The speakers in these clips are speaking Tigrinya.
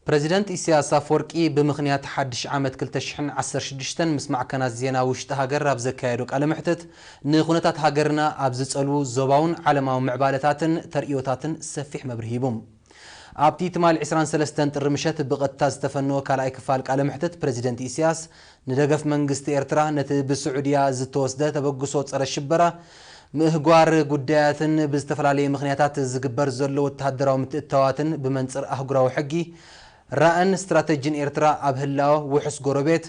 ፕረዚደንት ኢሳያስ ኣፈወርቂ ብምኽንያት ሓድሽ ዓመት ክልተ ሽሕን ዓሰርተ ሽዱሽተን ምስ ማዕከናት ዜና ውሽጢ ሃገር ኣብ ዘካየዶ ቃለ መሕትት፣ ንኹነታት ሃገርና ኣብ ዝጸልዉ ዞባውን ዓለማዊ ምዕባለታትን ተርእዮታትን ሰፊሕ መብርሂ ሂቡ። ኣብቲ ትማሊ ዕስራን ሰለስተን ጥሪ ምሸት ብቐጥታ ዝተፈነወ ካልኣይ ክፋል ቃለ መሕትት፣ ፕረዚደንት ኢሳያስ ንደገፍ መንግስቲ ኤርትራ፣ ነቲ ብስዑድያ ዝተወስደ ተበግሶ ጸረ ሽበራ፣ ምህጓር ጉዳያትን ብዝተፈላለየ ምኽንያታት ዝግበር ዘሎ ወተሃደራዊ ምትእትታዋትን ብመንጽር ኣህጉራዊ ሕጊ፣ ራእን ስትራተጂን ኤርትራ ኣብ ህላወ ውሑስ ጎረቤት፣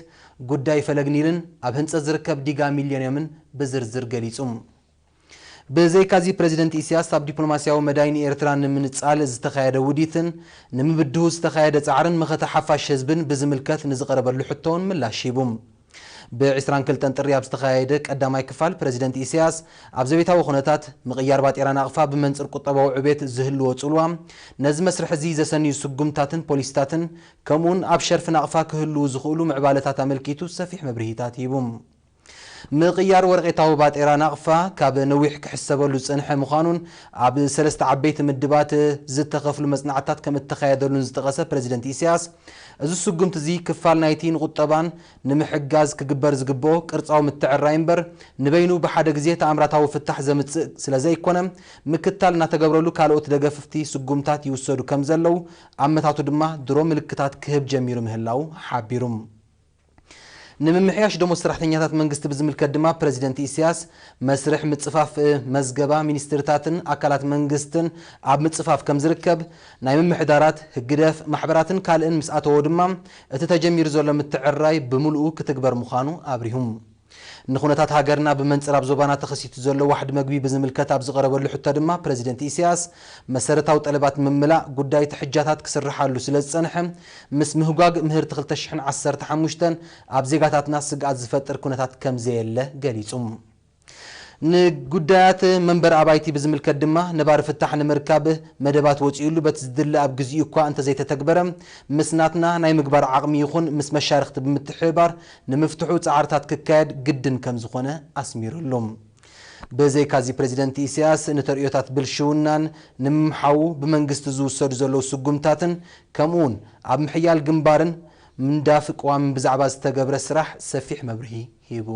ጉዳይ ፈለግ ኒልን ኣብ ህንጸት ዝርከብ ዲጋ ሚሊዮንዮምን ብዝርዝር ገሊጹ። ብዘይካዚ፣ ፕረዚደንት ኢሳያስ ኣብ ዲፕሎማስያዊ መዳይ ንኤርትራ ንምንጻል ዝተኻየደ ውዲትን ንምብድሁ ዝተኻየደ ጻዕርን መኸተ ሓፋሽ ህዝብን ብዝምልከት ንዝቐረበሉ ሕቶ እውን ምላሽ ሂቡ። ብ ዕስራን ክልተን ጥሪ ኣብ ዝተኻየደ ቀዳማይ ክፋል፣ ፕረዚደንት ኢሳያስ ኣብ ዘቤታዊ ኩነታት፣ ምቕያር ባጤራ ናቕፋ ብመንጽር ቁጠባዊ ዕቤት ዝህልዎ ጽልዋ፣ ነዚ መስርሕ እዚ ዘሰንዩ ስጉምታትን ፖሊሲታትን፣ ከምኡውን ኣብ ሸርፊ ናቕፋ ክህልዉ ዝኽእሉ ምዕባለታት ኣመልኪቱ ሰፊሕ መብርሂታት ሂቡ። ምቕያር ወረቄታዊ ባጤራ ናቕፋ ካብ ነዊሕ ክሕሰበሉ ዝጸንሐ ምዃኑን ኣብ ሰለስተ ዓበይቲ ምድባት ዝተኸፍሉ መጽናዕትታት ከም እተኻየደሉን ዝጠቐሰ ፕረዚደንት ኢሳያስ፣ እዚ ስጉምቲ እዚ ክፋል ናይቲ ንቁጠባን ንምሕጋዝ ክግበር ዝግብኦ ቅርጻዊ ምትዕርራይ እምበር፣ ንበይኑ ብሓደ ግዜ ተኣምራታዊ ፍታሕ ዘምጽእ ስለ ዘይኮነ፣ ምክታል እናተገብረሉ ካልኦት ደገፍቲ ስጉምታት ይውሰዱ ከም ዘለዉ ኣመታቱ ድማ ድሮ ምልክታት ክህብ ጀሚሩ ምህላዉ ሓቢሩ። ንምምሕያሽ ደሞዝ ሰራሕተኛታት መንግስቲ ብዝምልከት ድማ፣ ፕረዚደንት ኢሳያስ፣ መስርሕ ምጽፋፍ መዝገባ ሚኒስትርታትን ኣካላት መንግስትን ኣብ ምጽፋፍ ከም ዝርከብ፣ ናይ ምምሕዳራት፣ ህግደፍ፣ ማሕበራትን ካልእን ምስ ኣተዎ ድማ፣ እቲ ተጀሚሩ ዘሎ ምትዕርራይ ብምሉኡ ክትግበር ምዃኑ ኣብሪሁ። ንኹነታት ሃገርና ብመንጽር ኣብ ዞባና ተኸሲቱ ዘሎ ዋሕዲ መግቢ ብዝምልከት ኣብ ዝቐረበሉ ሕቶ ድማ፣ ፕረዚደንት ኢሳያስ፣ መሰረታዊ ጠለባት ንምምላእ ጉዳይ እቲ ሕጃታት ክስርሓሉ ስለ ዝጸንሐ፣ ምስ ምህጓግ ምህርቲ ክልተ ሽሕን ዓሰርተ ሓሙሽተን ኣብ ዜጋታትና ስግኣት ዝፈጥር ኩነታት ከም ዘየለ ገሊጹ። ንጉዳያት መንበር ኣባይቲ ብዝምልከት ድማ፣ ነባሪ ፍታሕ ንምርካብ መደባት ወጺኡሉ፣ በቲ ዝድለ ኣብ ግዚኡ እኳ እንተዘይተተግበረ፣ ምስ ናትና ናይ ምግባር ዓቕሚ ይኹን ምስ መሻርኽቲ ብምትሕብባር ንምፍትሑ ጻዕርታት ክካየድ ግድን ከም ዝኾነ ኣስሚሩሉ። ብዘይካዚ፣ ፕረዚደንት ኢሳያስ ንተርእዮታት ብልሽውናን ንምምሓዉ ብመንግስቲ ዝውሰዱ ዘለዉ ስጉምታትን፣ ከምኡውን ኣብ ምሕያል ግንባርን ምንዳፍ ቅዋምን ብዛዕባ ዝተገብረ ስራሕ ሰፊሕ መብርሂ ሂቡ።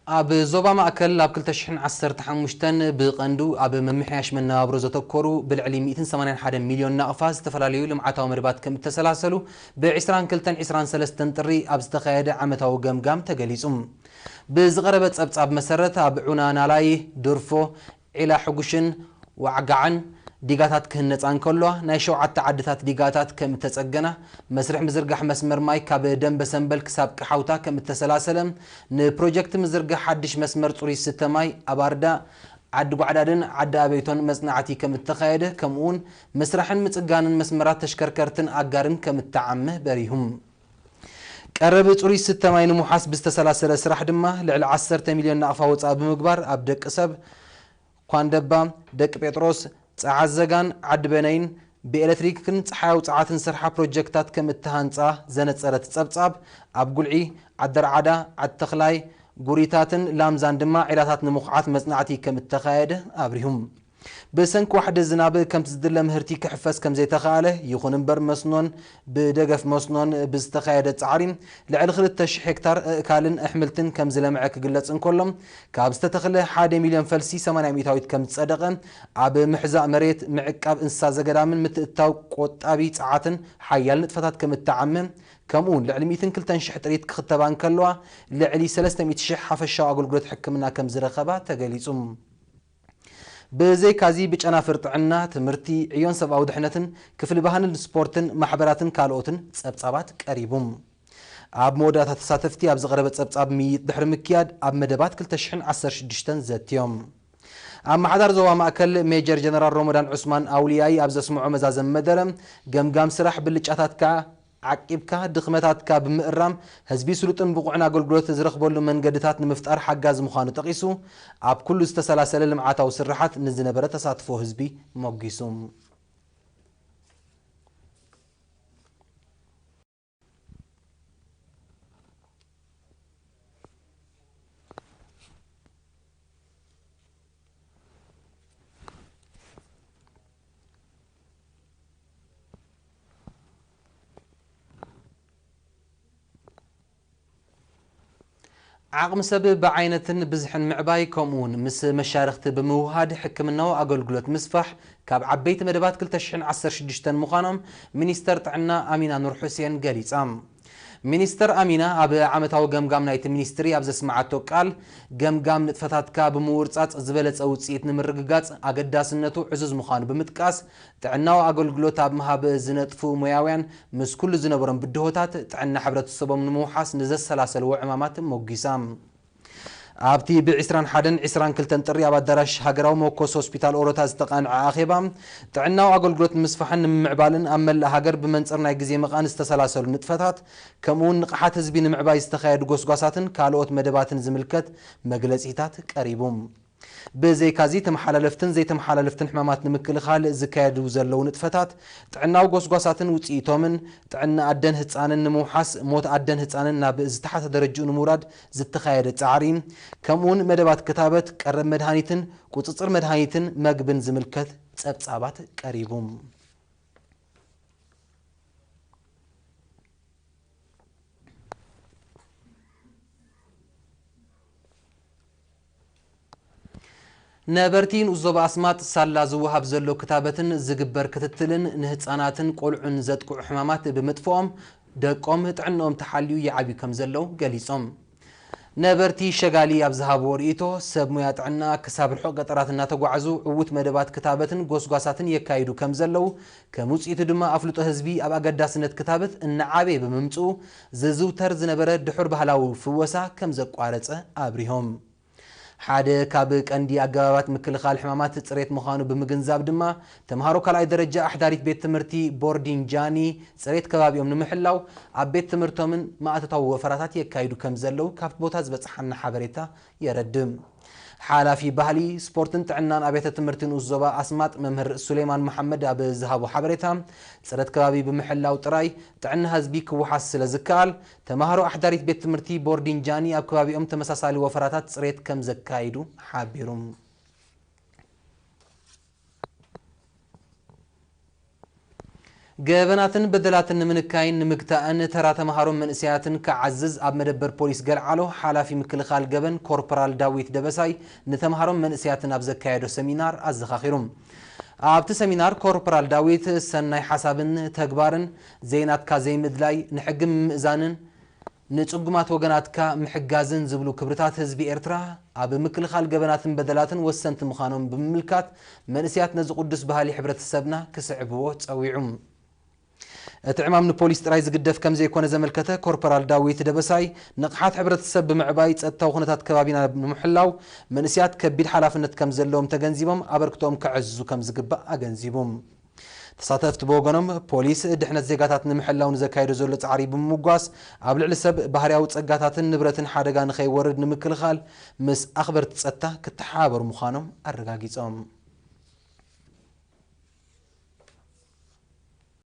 ኣብ ዞባ ማእከል ኣብ ክልተ ሽሕን ዓሰርተ ሓሙሽተን ብቐንዱ ኣብ ምምሕያሽ መነባብሮ ዘተኮሩ ብልዕሊ ሚእትን ሰማንያን ሓደን ሚልዮን ናቕፋ ዝተፈላለዩ ልምዓታዊ መደባት ከም እተሰላሰሉ ብ ዕስራን ክልተን ዕስራን ሰለስተን ጥሪ ኣብ ዝተኻየደ ዓመታዊ ገምጋም ተገሊጹ። ብዝቐረበ ጸብጻብ መሰረት፣ ኣብ ዑና ናላይ፣ ድርፎ፣ ዒላ ሕጉሽን ዋዕጋዕን ዲጋታት ክህነጻ እንከሎ፣ ናይ ሸውዓተ ዓድታት ዲጋታት ከም እተጸገና፣ መስርሕ ምዝርጋሕ መስመር ማይ ካብ ደንበ ሰምበል ክሳብ ቀሓውታ ከም እተሰላሰለ፣ ንፕሮጀክት ምዝርጋሕ ሓድሽ መስመር ጽሩይ ዝስተ ማይ ኣብ ኣርዳ፣ ዓዲ ጓዕዳድን ዓዲ ኣበይቶን መጽናዕቲ ከም እተኻየደ፣ ከምኡውን ምስራሕን ምጽጋንን መስመራት ተሽከርከርትን ኣጋርን ከም እተዓመ በሪሁ። ቀረብ ጽሩይ ዝስተ ማይ ንምውሓስ ብዝተሰላሰለ ስራሕ ድማ፣ ልዕሊ ዓሰርተ ሚልዮን ናቕፋ ወጻኢ ብምግባር፣ ኣብ ደቂ ሰብ ኳንደባ፣ ደቂ ጴጥሮስ፣ ጸዓት ዘጋን ዓዲ በነይን ብኤሌክትሪክን ጸሓያዊ ጸዓትን ዝሰርሓ ፕሮጀክታት ከም እተሃንጻ ዘነጸረ እቲ ጸብጻብ፣ ኣብ ጉልዒ፣ ዓዲ ኣርዓዳ፣ ዓዲ ተኽላይ፣ ጉሪታትን ላምዛን ድማ ዒላታት ንምኹዓት መጽናዕቲ ከም እተኻየደ ኣብሪሁ። ብሰንኪ ዋሕዲ ዝናብ ከምቲ ዝድለ ምህርቲ ክሕፈስ ከም ዘይተኻእለ፣ ይኹን እምበር መስኖን ብደገፍ መስኖን ብዝተኻየደ ጻዕሪ ልዕሊ ክልተ ሽሕ ሄክታር ኣእካልን ኣሕምልትን ከም ዝለምዐ ክግለጽ እንከሎ፣ ካብ ዝተተኽለ ሓደ ሚልዮን ፈልሲ ሰማንያ ሚእታዊት ከም ዝጸደቐ፣ ኣብ ምሕዛእ መሬት፣ ምዕቃብ እንስሳ ዘገዳምን ምትእትታው ቆጣቢ ጸዓትን ሓያል ንጥፈታት ከም እተዓመ፣ ከምኡውን ልዕሊ ሚእትን ክልተን ሽሕ ጥሪት ክኽተባ እንከለዋ፣ ልዕሊ ሰለስተ ሚእቲ ሽሕ ሓፈሻዊ ኣገልግሎት ሕክምና ከም ዝረኸባ ተገሊጹ። ብዘይካዚ፣ ብጨናፍር ጥዕና፣ ትምህርቲ፣ ዕዮን ሰብኣዊ ድሕነትን፣ ክፍሊ ባህልን ስፖርትን፣ ማሕበራትን ካልኦትን ጸብጻባት ቀሪቡ። ኣብ መወዳእታ፣ ተሳተፍቲ ኣብ ዝቐረበ ጸብጻብ ምይይጥ ድሕሪ ምክያድ፣ ኣብ መደባት ክልተ ሽሕን ዓሰርተ ሽዱሽተን ዘትዮም። ኣመሓዳሪ ዞባ ማእከል ሜጀር ጀነራል ሮመዳን ዑስማን ኣውልያይ ኣብ ዘስምዖ መዛዘሚ መደረ፣ ገምጋም ስራሕ ብልጫታትካ ዓቂብካ ድኽመታትካ ብምእራም ህዝቢ ስሉጥን ብቑዕን ኣገልግሎት ዝረኽበሉ መንገድታት ንምፍጣር ሓጋዚ ምዃኑ ጠቒሱ፣ ኣብ ኩሉ ዝተሰላሰለ ልምዓታዊ ስርሓት ንዝነበረ ተሳትፎ ህዝቢ ሞጊሱ። ዓቕሚ ሰብ ብዓይነትን ብዝሕን ምዕባይ፣ ከምኡውን ምስ መሻርኽቲ ብምውሃድ ሕክምናዊ ኣገልግሎት ምስፋሕ ካብ ዓበይቲ መደባት ክልተ ሽሕን ዓሰርተ ሽዱሽተን ምዃኖም ሚኒስተር ጥዕና ኣሚና ኑር ሑሴን ገሊጻ። ሚኒስተር ኣሚና ኣብ ዓመታዊ ገምጋም ናይቲ ሚኒስትሪ ኣብ ዘስምዓቶ ቃል፣ ገምጋም ንጥፈታትካ ብምውርጻጽ ዝበለጸ ውጽኢት ንምርግጋጽ ኣገዳስነቱ ዕዙዝ ምዃኑ ብምጥቃስ፣ ጥዕናዊ ኣገልግሎት ኣብ ምሃብ ዝነጥፉ ሞያውያን ምስ ኩሉ ዝነበሮም ብድሆታት ጥዕና ሕብረተሰቦም ንምውሓስ ንዘሰላሰልዎ ዕማማት ሞጊሳ። ኣብቲ ብ ዕስራን ሓደን ዕስራን ክልተን ጥሪ ኣብ ኣዳራሽ ሃገራዊ መኮስ ሆስፒታል ኦሮታ ዝተቓንዐ ኣኼባ፣ ጥዕናዊ ኣገልግሎት ንምስፋሕን ንምምዕባልን ኣብ መላእ ሃገር ብመንጽር ናይ ግዜ መቓን ዝተሰላሰሉ ንጥፈታት፣ ከምኡውን ንቕሓት ህዝቢ ንምዕባይ ዝተኻየዱ ጎስጓሳትን ካልኦት መደባትን ዝምልከት መግለጺታት ቀሪቡ። ብዘይካዚ፣ ተመሓላለፍትን ዘይተመሓላለፍትን ሕማማት ንምክልኻል ዝካየዱ ዘለዉ ንጥፈታት፣ ጥዕናዊ ጎስጓሳትን ውጽኢቶምን፣ ጥዕና ኣደን ህጻንን ንምውሓስ፣ ሞት ኣደን ህጻንን ናብ ዝተሓተ ደረጅኡ ንምውራድ ዝተኻየደ ጻዕሪ፣ ከምኡውን መደባት ክታበት፣ ቀረብ መድሃኒትን ቁጽጽር መድሃኒትን መግብን ዝምልከት ጸብጻባት ቀሪቡ። ነበርቲ ንኡስ ዞባ ኣስማጥ ሳላ ዝወሃብ ዘሎ ክታበትን ዝግበር ክትትልን ንህጻናትን ቆልዑን ዘጥቅዑ ሕማማት ብምጥፍኦም ደቆም ጥዕንኦም ተሓልዩ ይዓብዩ ከም ዘለዉ ገሊጾም። ነበርቲ ሸጋሊ ኣብ ዝሃብዎ ርእይቶ፣ ሰብ ሞያ ጥዕና ክሳብ ርሑቕ ገጠራት እናተጓዕዙ ዕዉት መደባት ክታበትን ጎስጓሳትን የካይዱ ከም ዘለዉ፣ ከም ውጽኢቱ ድማ ኣፍልጦ ህዝቢ ኣብ ኣገዳስነት ክታበት እናዓበየ ብምምጽኡ፣ ዝዝውተር ዝነበረ ድሑር ባህላዊ ፍወሳ ከም ዘቋረጸ ኣብሪሆም። ሓደ ካብ ቀንዲ ኣገባባት ምክልኻል ሕማማት ጽሬት ምዃኑ ብምግንዛብ ድማ፣ ተምሃሮ ካልኣይ ደረጃ ኣሕዳሪት ቤት ትምህርቲ ቦርዲን ጃኒ ጽሬት ከባቢኦም ንምሕላው ኣብ ቤት ትምህርቶምን ማእቶታዊ ወፈራታት የካይዱ ከም ዘለዉ ካብቲ ቦታ ዝበጽሓና ሓበሬታ የረድእ። ሓላፊ ባህሊ፣ ስፖርትን ጥዕናን ኣብያተ ትምህርቲ ንኡስ ዞባ ኣስማጥ መምህር ሱሌማን መሓመድ ኣብ ዝሃቦ ሓበሬታ፣ ጽሬት ከባቢ ብምሕላው ጥራይ ጥዕና ህዝቢ ክወሓስ ስለ ዝከኣል፣ ተምሃሮ ኣሕዳሪት ቤት ትምህርቲ ቦርዲን ጃኒ ኣብ ከባቢኦም ተመሳሳሊ ወፈራታት ጽሬት ከም ዘካይዱ ሓቢሩ። ገበናትን በደላትን ንምንካይን ንምግታእን ተራ ተምሃሮን መንእሰያትን ክዓዝዝ ኣብ መደበር ፖሊስ ገልዓሎ ሓላፊ ምክልኻል ገበን ኮርፖራል ዳዊት ደበሳይ ንተምሃሮን መንእሰያትን ኣብ ዘካየዶ ሰሚናር ኣዘኻኺሩ። ኣብቲ ሰሚናር ኮርፖራል ዳዊት ሰናይ ሓሳብን ተግባርን፣ ዘይናትካ ዘይምድላይ፣ ንሕጊ ምምእዛንን ንጽጉማት ወገናትካ ምሕጋዝን ዝብሉ ክብርታት ህዝቢ ኤርትራ ኣብ ምክልኻል ገበናትን በደላትን ወሰንቲ ምዃኖም ብምምልካት፣ መንእሰያት ነዚ ቅዱስ ባህሊ ሕብረተሰብና ክስዕብዎ ጸዊዑ። እቲ ዕማም ንፖሊስ ጥራይ ዝግደፍ ከም ዘይኮነ ዘመልከተ ኮርፖራል ዳዊት ደበሳይ፣ ንቕሓት ሕብረተሰብ ብምዕባይ ጸጥታዊ ኩነታት ከባቢና ንምሕላው መንእሰያት ከቢድ ሓላፍነት ከም ዘለዎም ተገንዚቦም ኣበርክቶኦም ከዕዝዙ ከም ዝግባእ ኣገንዚቡ። ተሳተፍቲ ብወገኖም፣ ፖሊስ ድሕነት ዜጋታት ንምሕላው ንዘካየዶ ዘሎ ጻዕሪ ብምምጓስ፣ ኣብ ልዕሊ ሰብ፣ ባህርያዊ ጸጋታትን ንብረትን ሓደጋ ንኸይወርድ ንምክልኻል ምስ ኣኽበርቲ ጸጥታ ክተሓባበሩ ምዃኖም ኣረጋጊጾም።